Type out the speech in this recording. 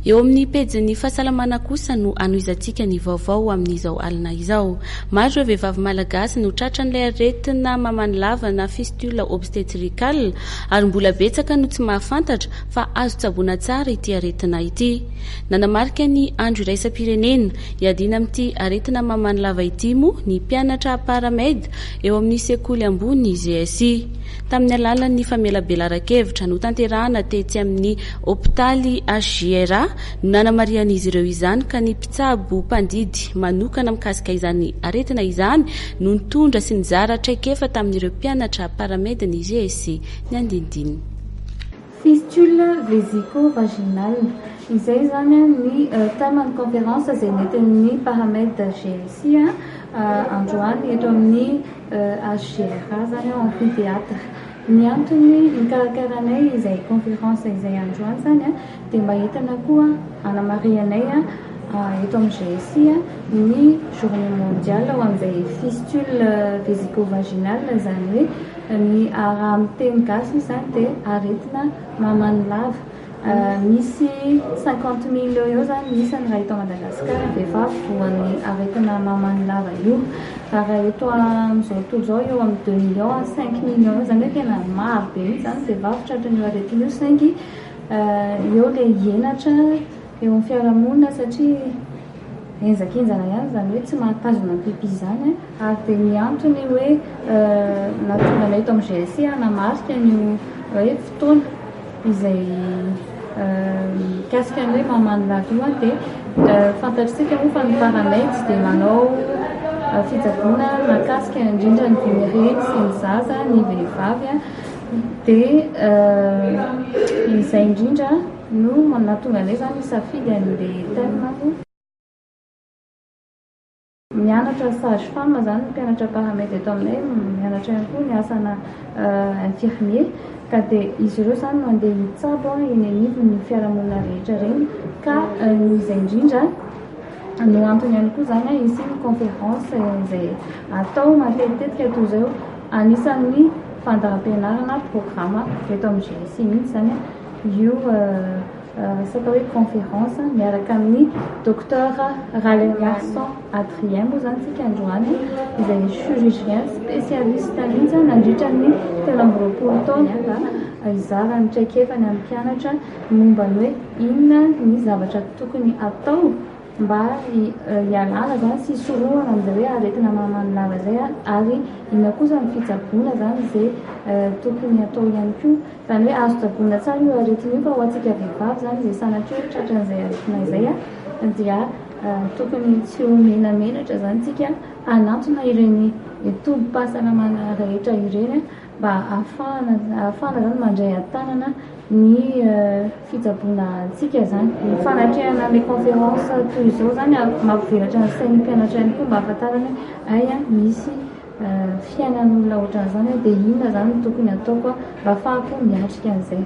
Eo amin'ny pejin'ny fahasalamana kosa no anohizantsika ny vaovao amin'izao alina izao. Maro ireo vehivavy malagasy no tratran'ilay aretina mamany lava na fistule obstetricale ary mbola betsaka no tsy mahafantatra fa azo tsaboina tsara ity aretina ity. Nanamarika ny andro iraisam-pirenena hiadiana amin'ity aretina mamany lava ity moa ny mpianatra Paramed eo amin'ny sekoly ambony GSI. Tamin'ny alalan'ny famelabelaran-kevitra notanterahana tetsy amin'ny hopitaly HJRA no nanamarihan'izy ireo izany ka ny mpitsabo mpandidy manokana mikasika izany aretina izany no nitondra sy nizara traikefa tamin'ireo mpianatra Paramed ny GSI. Ny andinindininy. Fistule vesico-vaginale, izay izany ny thème ny conférence izay nentin'ny Paramed GSI androany eto amin'ny HGRA izany ao amphithéâtre. Ny antony nikarakaranay izay conférence izay androany izany dia mba entina koa hanamarihanay eto amin'ny GSI ny journée mondiale ho an'izay fistule vesico-vaginale, izany hoe Ny raha amin'ny teny gasy izy izany dia aretina mamany lava. Misy 50 000 eo eo izany ny isany raha eto Madagasikara vehivavy voan'ny aretina mamany lava io. Raha eto amin'izao tontolo izao eo amin'ny 2 millions à 5 millions eo, izany hoe tena maro be mihitsy izany vehivavy tratran'io aretina io saingy eo ilay henatra eo amin'ny fiarahamonina satria henjakenjana ihany izany hoe tsy mahatazona pipi izany. Ary dia ny antony hoe nahatonga anay eto amin'ny GSI hanamarika an'io hoe fotoana izay mikasika ny hoe mamany lava io dia fantatr'isika moa fa ny Paramed tsy dia manao fitsaboana mahakasika indrindra ny reny sy ny zaza, ny vehivavy dia izay indrindra no nahatonga anay izany hisafidy an'ilay thème. Mianatra sage femme izany ny mpianatra paramed eto aminay, mianatra ihany koa ny asana infirmier ka dia izy ireo izany no andeha hitsabo eny anivon'ny fiarahamonina rehetra ireny ka noho izay indrindra no antony ihany koa izany hisian'ny conférence izay atao matetitetika toy izao. Anisan'ny fandaharam-pianarana programme eto amin'ny GSI mihitsy izany io resaka hoe conférence miaraka amin'ny Docteur Ralainiarison Adrien moa izany isika androany izay chirurgien spécialiste mihitsy nandritra ny 23 taona mba hizara ny traikefany amin'ny mpianatra momba ny hoe inona ny zavatra tokony atao mba hialana izany sy hisorohana amin'izay hoe aretina mahamany lava izay ary inona kosa ny fitsaboana izany izay tokony atao ihany koa. Izany hoe azo tsaboina tsara io aretina io fa ho antsika vehivavy izany izay sanatria hoe tratran'izay aretina izay dia tokony tsy ho menamenatra izany isika hanantona ireny tobim-pahasalamana rehetra ireny mba ahafahana izany mandray an-tanana ny fitsaboana antsika izany. Ny fanatrehana ilay conférence toy izao izany mampivelatra ny sain'ny mpianatra ihany koa mba hahafantarany hoe hay misy fiainan'olona ohatran'izany dia inona izany no tokony hataoko mba ahafahako miatrika an'izay.